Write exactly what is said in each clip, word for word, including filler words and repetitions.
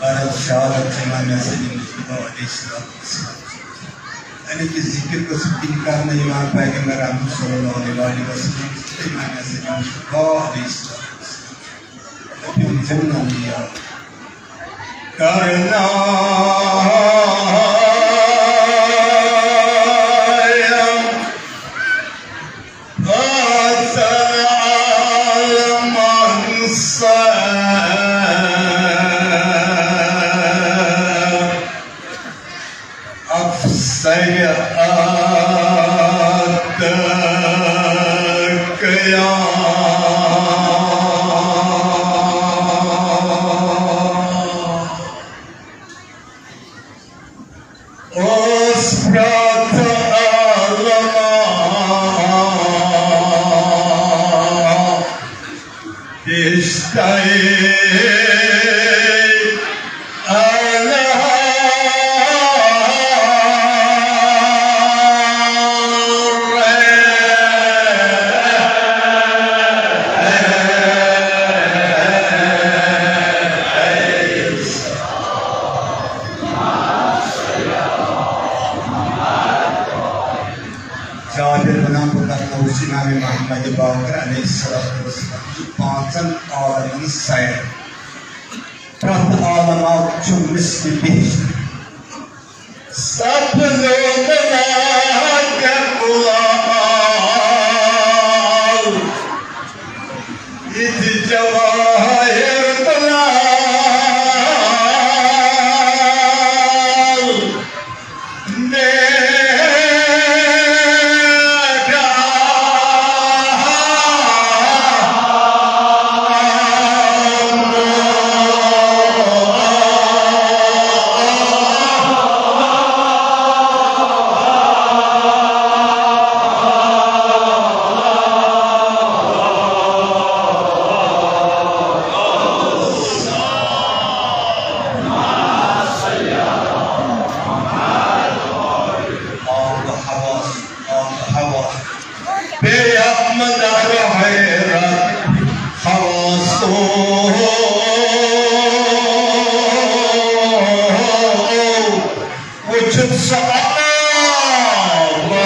عرض شہادت امام حسن مصطفیٰ علیہ الصلوۃ والسلام۔ یعنی کہ ذکر قسم کی کرنے امام پیغمبر رحمت صلی اللہ علیہ وآلہ وسلم، امام حسن مصطفیٰ علیہ الصلوۃ والسلام۔ نبی الجنہ لیا کرنا اوس پرٛٮ۪تھ عالمہ پیش تۄہہِ اعلیٰ۔ جابر ونان، بہٕ کرناوُس امام محمد باقر علیہ الصلوۃ والسلام پانٛژن عالمن سیر۔ پرٛٮ۪تھ عالم آو چھُ مثل بہشت۔ سب لوگ لاگ غلام، یہِ تہِ جواہر تلال۔ آب و ہوا، آب و ہوا۔ بیٚیہِ اَتھ منٛز اَکھ حیرت حواسو۔ وٕچھِتھ سُہ آب و ہوا۔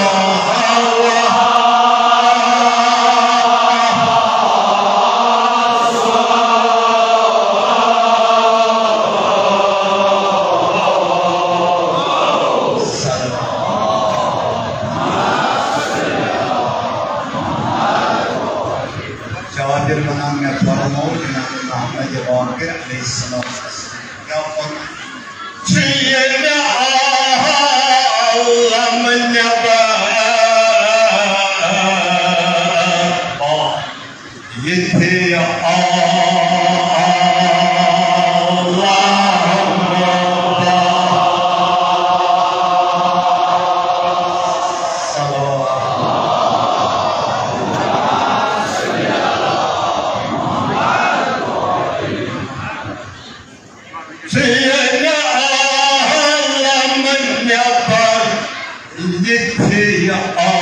جابر ونان، مےٚ فرموو امام محمد باقر علیہ السلام، کیٛاہ فرموو؟ چھِ ییٚمہِ عالم نٮ۪بر یِتھے عالم۔ چھِ ییٚمہِ عالم نٮ۪بر یِتھے عالم۔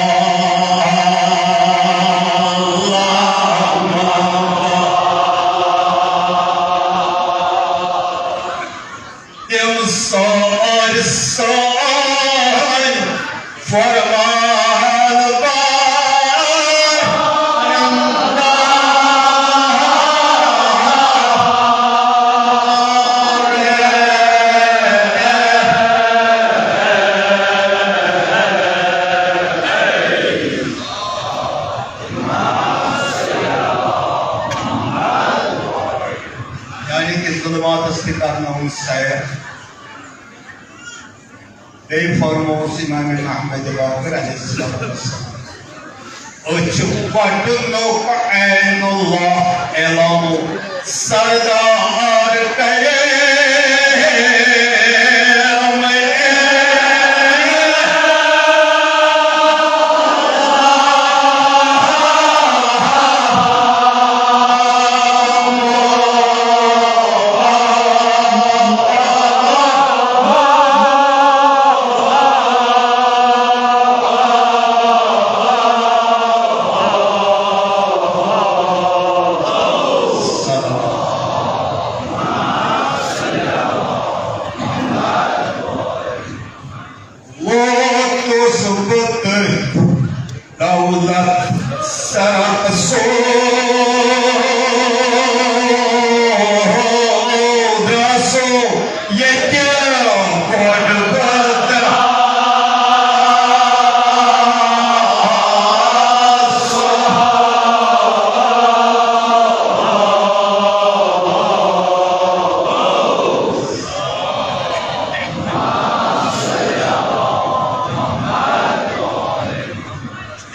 تِم سٲرۍ سٲرۍ فرمان بردار۔ یعنی کہ ظلماتس تہِ کرناوُن سیر۔ بیٚیہِ فرمووُس امام احمد باقر علیہ السلام، أسۍ چھِ وَٹنُک عین اللہ علم سردار کریم۔ ووتُس بہٕ تٔتھۍ دولت سرک سودا سو ییٚتہِ گۄڈٕ بدر۔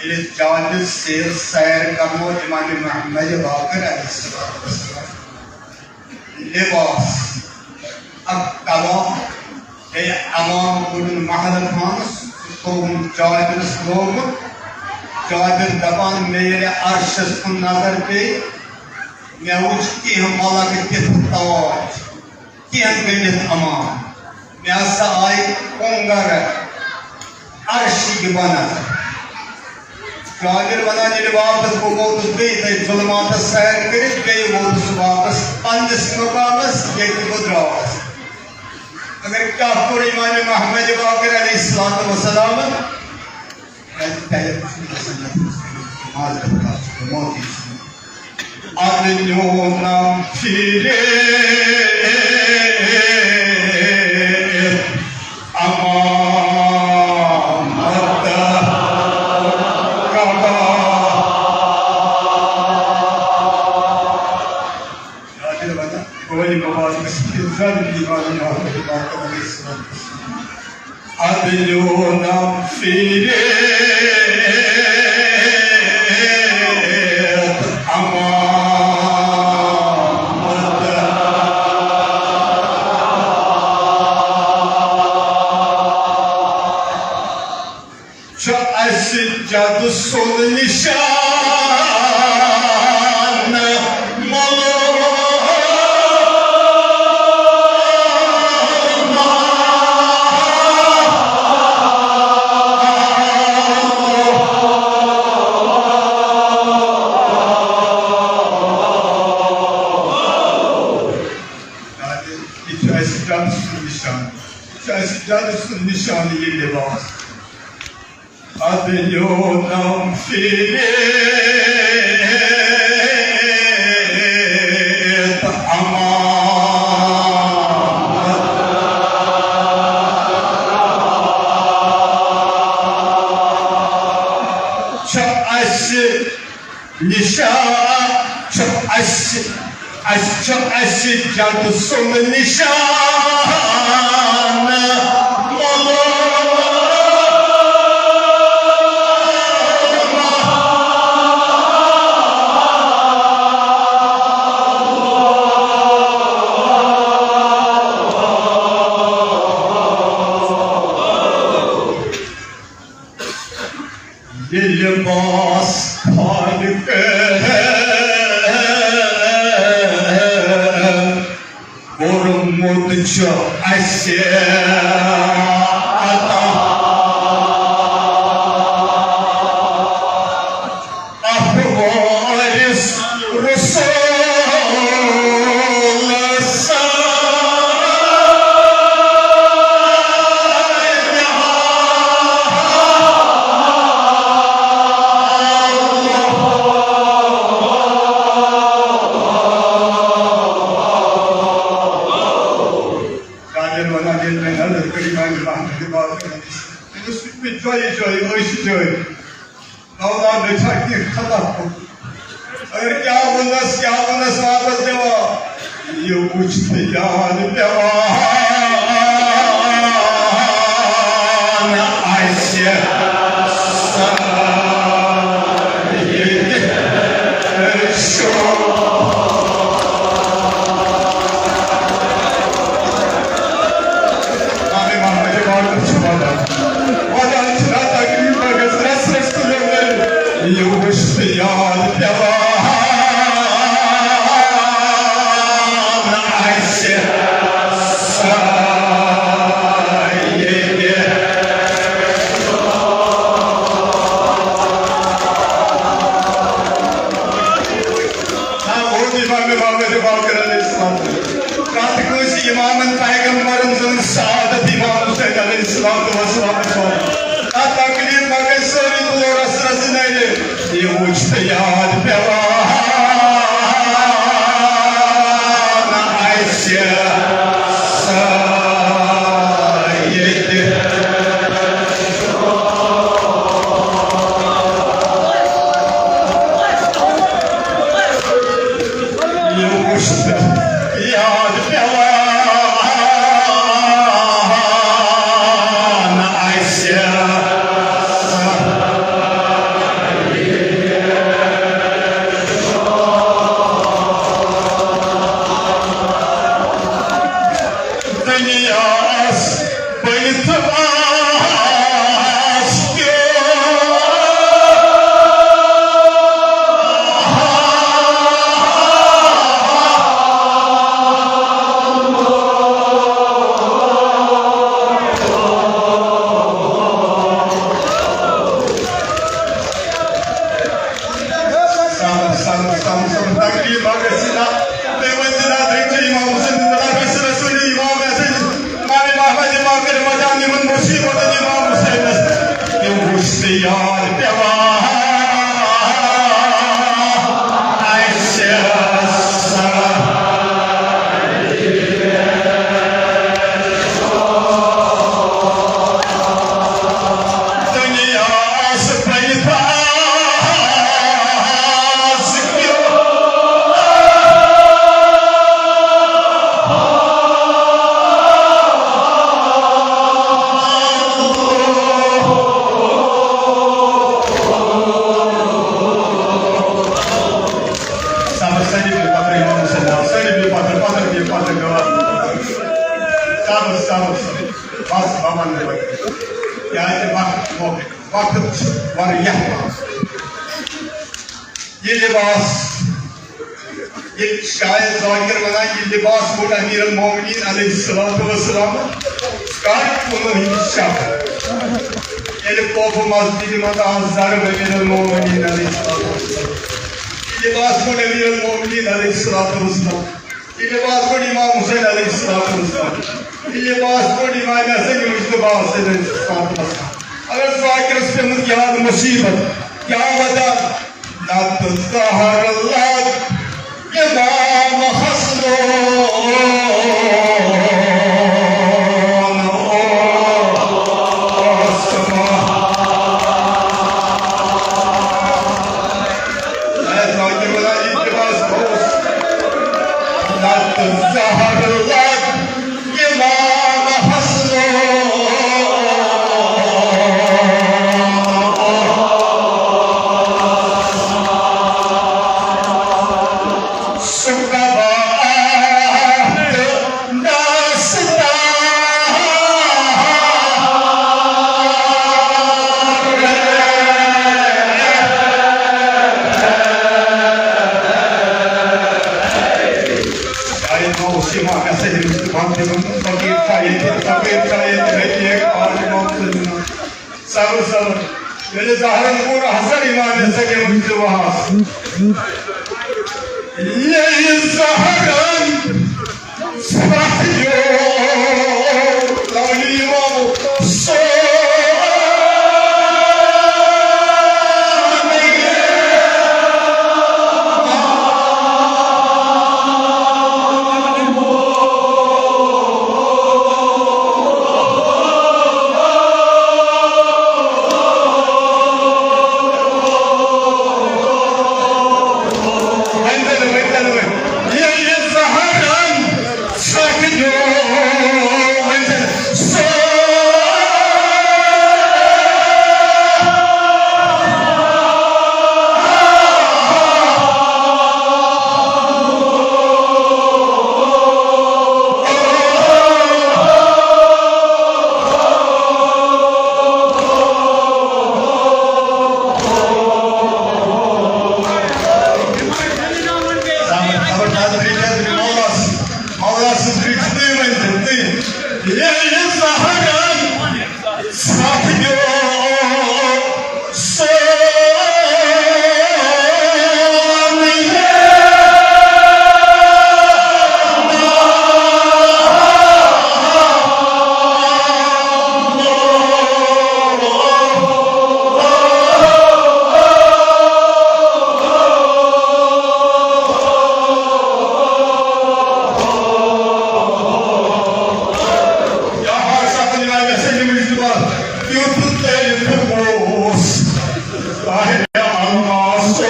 ییٚلہِ جابر سیر سیر کرنو امام محمد باقر علیہ السلام، لباس اکھ تمام، بیٚیہِ امام کوٚرُن محل خانس، تھوٚوُن جابرس لوگمُت۔ جابر دپان، مےٚ ییٚلہِ عرشس کُن نظر پیٚیہِ، مےٚ وُچھ کینٛہہ ملک دِتھ تاج، کینٛہہ گٔنڈِتھ امان۔ مےٚ ہسا آیہِ کۄنٛگَر عرشٕکۍ بۄنہٕ۔ جابر وَنان، ییٚلہِ واپس بہٕ ووتُس بیٚیہِ تَتہِ ظُلماتَس سیر کٔرِتھ، بیٚیہِ ووتُس بہٕ واپس پنٛنِس مُقامَس، ییٚتہِ بہٕ درٛاس۔ مگر کیٛاہ کوٚر امام محمد باقر علیہ الصلوۃ والسلامَن؟ کیٛازِ تۄہہِ چھُنہٕ گژھان یَتھ منٛز کٔرِو معذرت، تَتھ چھُ معٲفی ژھٕنُن۔ اَدٕ نیوٗنَم پھِرِتھ امامت کعبہ۔ یاد چھِ وَنان، قول مبارکس پٮ۪ٹھ زن دیوان محمد باقر علیہ السلام۔ اَدٕ نیوٗنَم پھِرِتھ امامت۔ چھُ اَسہِ جد سُنٛد نِشان مولوی۔ یہِ چھُ اَسہِ جد سُنٛد نِشان، یہِ چھُ اَسہِ جد سُنٛد نِشان، یہِ لباس۔ اَدٕ نیوٗنَم پھِرِتھ امامت۔ چھُ اَسہِ نِشان، چھُ اَسہِ، اَسہِ چھُ اَسہِ جد سُنٛد نِشان مولوی۔ یہِ لباس خالق کوٚرمُت چھُ اَسہِ عطا۔ اَکھ وٲرِث رسول شاعر وَنان، ییٚلہِ مےٚ نظر کٔر امام محمد باقر علیہ السلام، تٔمِس وُچھ مےٚ جایہِ جایہِ، عٲشہِ جایہِ۔ مولا، مےٚ چھا کینٛہہ خطا کوٚرمُت؟ اگر کیٛاہ ووٚننس، کیٛاہ ووٚننس واپس دِوان؟ یہِ وُچھ تہٕ یاد پٮ۪وان۔ وَدان چھُ راتھ اَکھ یہِ مَگَس رَس رَس تُلُن۔ یہِ وٕچھ تہٕ یاد پٮ۪وان اَسہِ سا ییٚتہِ۔ آ، ووت امام محمد باقر علیہ السلام۔ پرٛٮ۪تھ کٲنٛسہِ امامن پیغمبرن سٕنٛز شہادت امام حسین علیہ الصلوۃ والسلام۔ تتھ تقریب پکن سٲری تُلو رس رس نرِ۔ یہِ وُچھ تہٕ یاد پٮ۪وان اَسہِ سا ییٚتہِ۔ یہِ وُچھ تہٕ یاد پٮ۪وان اَسہِ۔ دُنیاہَس بٔنِتھ آس کیو۔ صبر، صبر، صبر، صبر، تقریب ما گژھِ نہ۔ تُہۍ ؤنۍ زِ نہ، تُہۍ چھِو امام حسین، تُہۍ چھِو رسول امام حسین، امام محمد، امام کریم جان، یِمن مصیبتن امام حسینس۔ تِم وُچھ تہٕ یاد پٮ۪وان اَسہِ سا۔ دُنیاہَس بٔنِتھ آس کیو۔ صبر، سٲری بِہِو پتھر، امام حسین، سٲری بِہِو پتھر، پتھر بِہِو پتھر، گواہ۔ صبر، صبر، صبر۔ بس، بابا نے وقت۔ کیازِ وقت، وقت چھُ واریاہ کم۔ یہِ لباس، یہِ شاید ذاکر ونان، یہِ لباس کوٚڑ امیر المومنین علیہ الصلوۃ والسلام کتھ کُنہٕ ہٕنٛدِ شکر۔ ییٚلہِ کوفہ مسجدِ منٛز آو ضرب امیر المومنین علیہ الصلوۃ والسلام، یہِ لباس کوٚڑ امیر المومنین علیہ الصلوۃ والسلام۔ یہِ لباس کوٚڑ امام حسین علیہ الصلوۃ والسلام۔ یہِ لباس کوٚڑ امام حسن مجتبیٰ حسین علیہ الصلوۃ والسلام۔ اگر ذاکرس پیمٕژ یاد مصیبت، کیا وجہ؟ نتہٕ زہر لد امام حسن اوس۔ اے ذاکر بلا، یہِ لباس اوس۔ نتہٕ زہر لد امام حسن۔ سُہ کباب تہٕ داستان۔ شاید ما اوس یہِ واقعہ صحیح، مےٚ چھُ پانہٕ تہِ ووٚنمُت، فقیٖر چھا ییٚتہِ، فقیٖر چھا ییٚتہِ، مےٚ تہِ ہیٚکہِ پانہٕ تہِ ووٚنمُت۔ صبر، صبر۔ ییٚلہِ زہرن کوٚر اثر امام حسن یِمن دُعاہس۔ ییٚلہِ زہرن ژھرٛٹھ دیُت، لونی امام سورُے۔ زہرن ساتھ دیو سون۔ یا پاک صاحب، جناب، ایسے ہی مجھ دعا، یوتھ تیل پھوس، طاہر الماس۔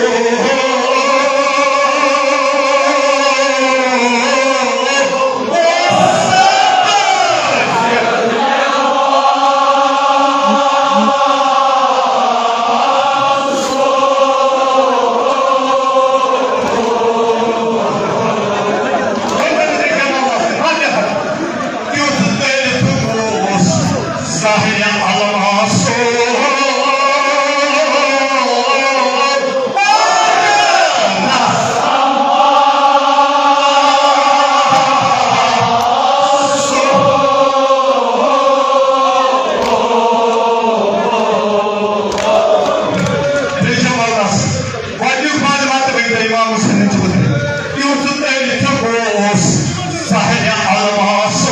گۄڈٕنیُک معلوٗمات تہِ ؤنۍ تو امام حسین چودھری۔ یُتھ تیٚلہِ تہِ اوس سہلِ الماس۔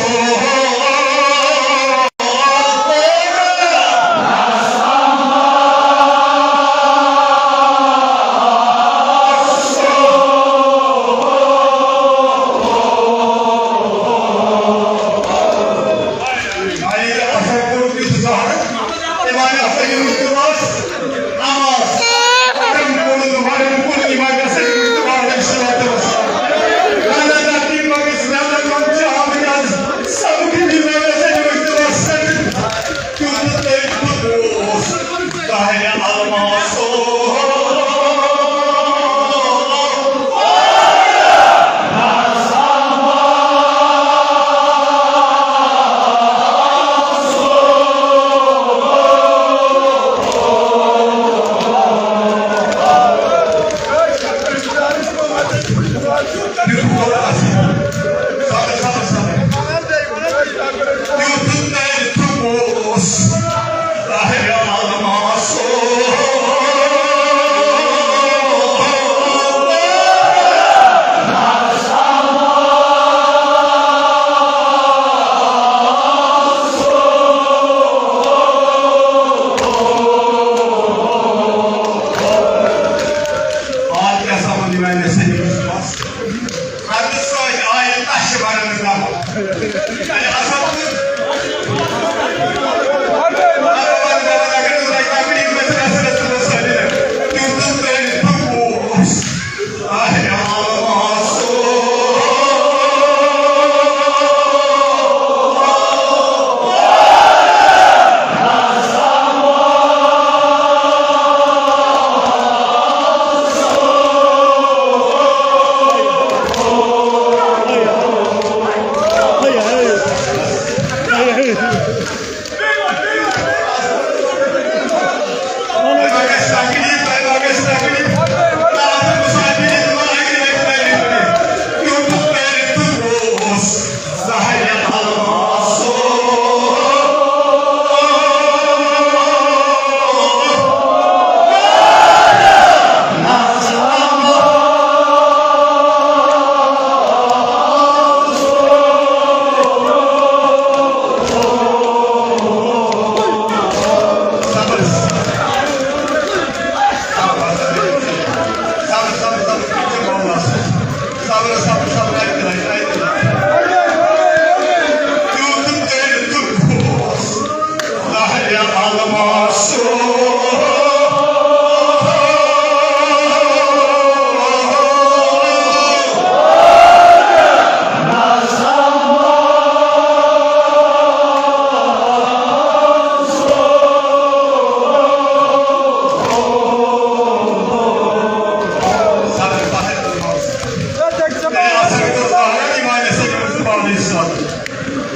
امام حسین اقتباس۔ نماز۔ کرم کُن، ورم کُن، امام حسین مصطفیٰ علیہ الصلوۃ والسلام۔ لالا لاتی مگر سلام کم چاہم یاد۔ سب کی امام حسین مصطفیٰ سب۔ کیوں تو تیج دوست طاہر الماس۔ آز کیٛاہ سا ووٚن یِمن مےٚ سٲری وِشواس؟ رۄبہٕ سۭتۍ آیہِ تَش بَرن گَرٕ۔ یعنی اَصٕل پٲٹھۍ۔ اگر تۄہہِ تکلیٖف گژھِ، گژھِ رسول سٲلِم۔ تِم تِم ترٛٲوِتھ تِم اوس۔ آہہِ آماسو۔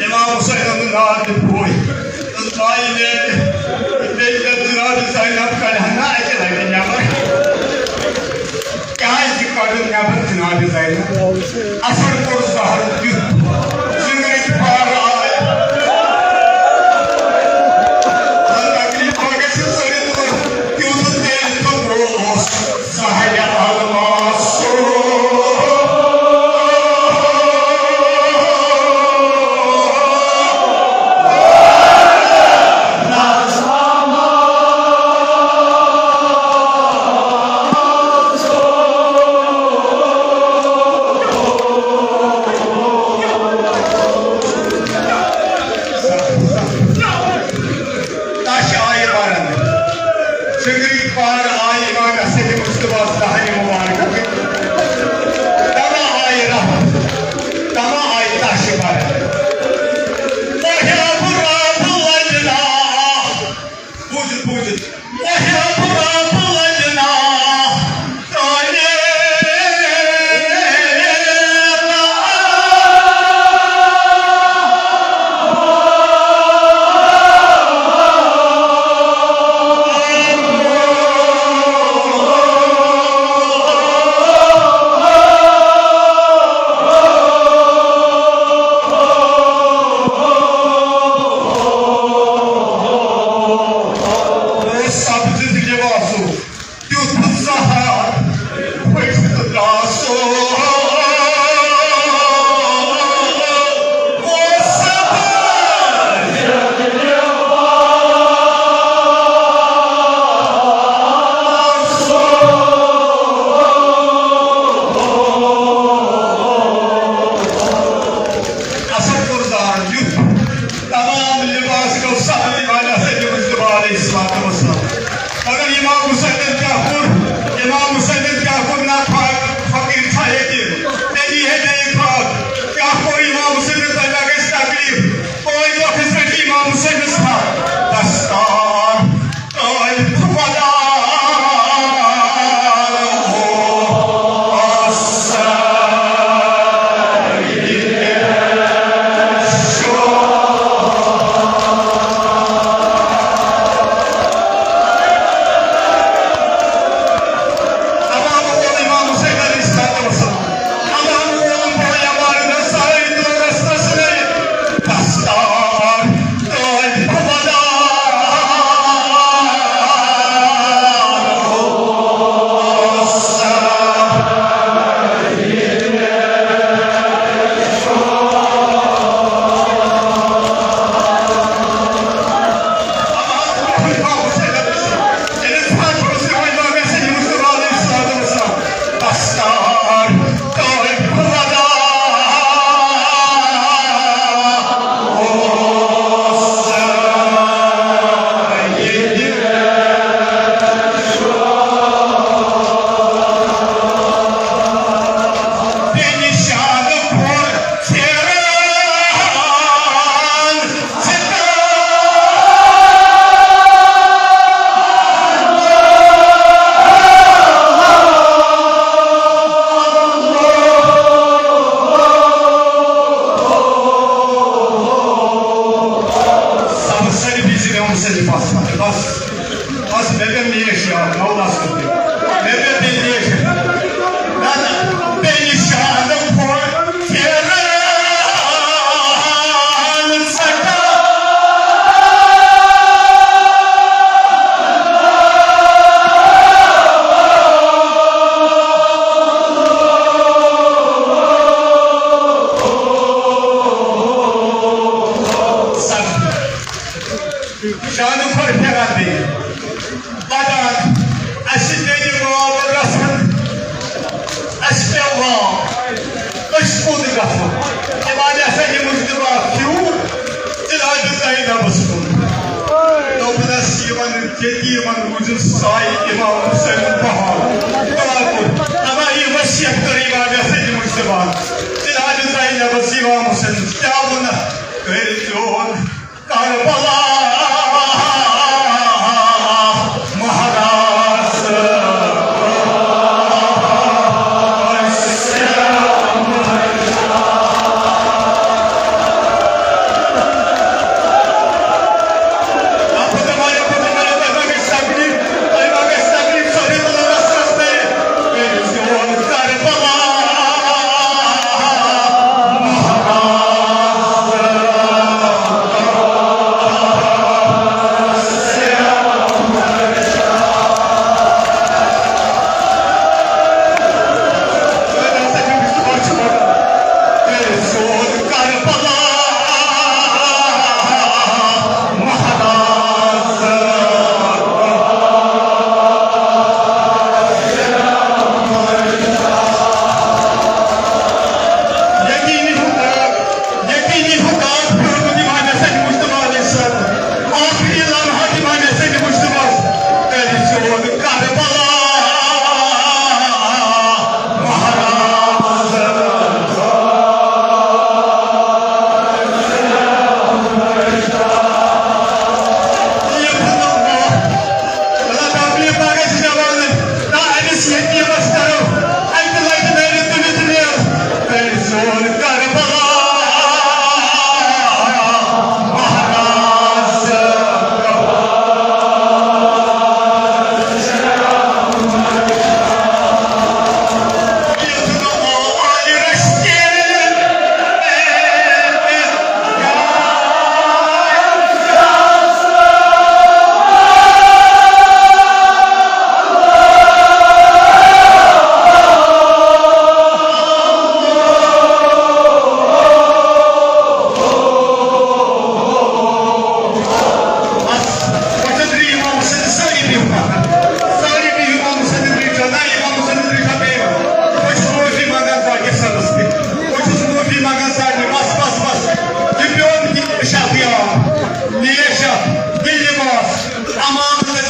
امام حسین ہُنٛد ناو تہِ بوے۔ تہٕ زایہِ نیرِ۔ بیٚیہِ کٔر جناب زینب کَڑِ ہا نہ اَکہِ لَٹہِ نٮ۪بر۔ کیٛازِ کٔڑٕن نٮ۪بر جناب زینب؟ اثر کوٚر زہرُک یُتھ۔ زِندگی پار آے۔ پار آیہِ امام حسن مصطفیٰ دہنہِ مبارکہٕ، دما آیہِ رحمت، دما آیہِ تاشہِ بر۔ ماہِ رب رب لجنا، بوٗزِتھ، بوٗزِتھ۔ ماہِ رب رب لجنا، تانہِ سبزِ لباسُک تیُتھ سہار پھٔٹِتھ درٛاو سُہ۔ اوس سہار۔ اثر گُزار یُتھ تمام لباس گوٚو سہل علی حضرت مصطفیٰ علیہ الصلوۃ والسلام۔ مگر امام حسینن کیٛاہ کوٚر؟ امام حسینن کیٛاہ کوٚر؟ نہ فقیر چھا ییٚتہِ؟ تیٚلہِ یی ہے بیٚیہِ خاک۔ کیٛاہ کوٚر امام حسینن؟ تۄہہِ ما گژھِ تکلیف؟ پانٛژِ دۄہ کھٔژ رٔٹۍ امام حسینس تھپھ۔ دستار سبزِ لباسُک۔ بس، بس، مےٚ پیٚو میش یاد، نو لَچھ رۄپیہِ۔ مےٚ پیٚو بیٚیہِ میش یاد۔ نہ، نہ، بیٚیہِ شاد کھوٚت پھیران سٮ۪ٹھاہ۔ شانہٕ کھۄر پھیران بیٚیہِ۔ پَکان، اَسہِ پیٚیہِ واب رَژھَن، اَسہِ پیٚو واب، أسۍ کوٚت گژھو؟ تِم آیہِ ہسا یہِ مُجتبیٰ پھیوٗر، تیٚلہِ آیہِ زینبَس کُن۔ دوٚپنَس، یِمَن یتیٖمَن روٗزِو سایہِ امام حسین بحال۔ دُعا کوٚر، اَما یہِ وصیت کٔر امام حسین مُجتبیٰ۔ تیٚلہِ آیہِ زینبَس امام حسین کیٛاہ ووٚنُکھ؟ کٔرۍ زیون کربلا مہراز۔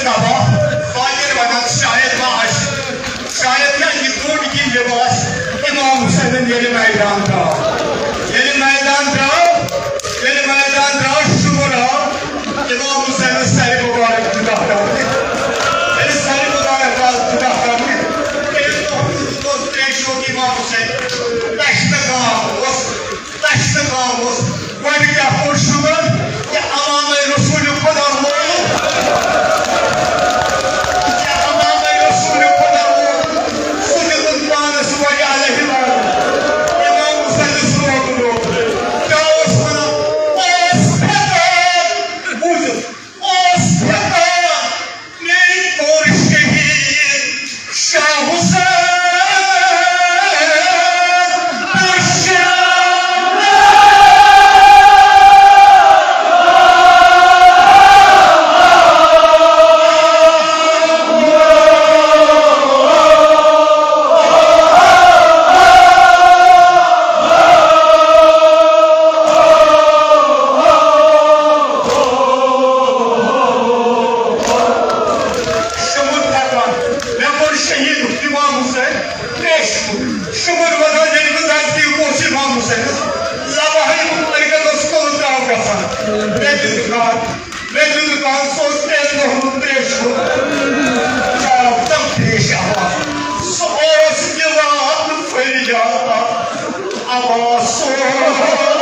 تباہ، باقین ونان شاید ما آسہِ، شاید یا یہِ کوٚر یہِ لباس امام حسینن ییٚلہِ میدان درٛاو۔ ییٚلہِ میدان درٛاو، ییٚلہِ میدان درٛاو، شُمر آو، امام حسینس سرِ مبارک کوٗتاہ کرنہِ۔ ییٚلہِ سرِ مبارک آو کوٗتاہ کرنہِ، تیٚلہِ دۄہ اوس تریشہِ ووت امام حسین۔ لچھِ نہٕ گام اوس، لچھِ نہٕ گام اوس۔ گۄڈٕ کیٛاہ کوٚر شُمرن؟ یہِ امامے رسول خدا ووت۔ یہِ امامے رسول خدا ووت۔ سُہ دیُتُن پانس ولی علیہ السلام۔ امام حسینس روگ روگ۔ کیٛاہ اوس ونان؟ اوس پھیکان۔ بوٗزِو، اوس پھیکان۔ میٲنۍ کوٗر شہیٖد شاہ حسین بشار۔ شُمُر پھیکان، مےٚ کوٚر شہیٖد امام حسین تریشہِ۔ شُمُر وَنان، ییٚلہِ بہٕ نزدیٖک اوس امام حسینس، لبہٕ ہن مُتعلقن اوس کُلہٕ ترٛاو گژھان۔ مےٚ دیُت گاڈ، مےٚ دیُت گاڈ، سُہ اوس ترٛٮ۪ن دۄہن ہُنٛد تریشہِ ہُنٛد۔ چاو تم تریش آواز۔ سُہ اوس دِوان فریاد، عباس۔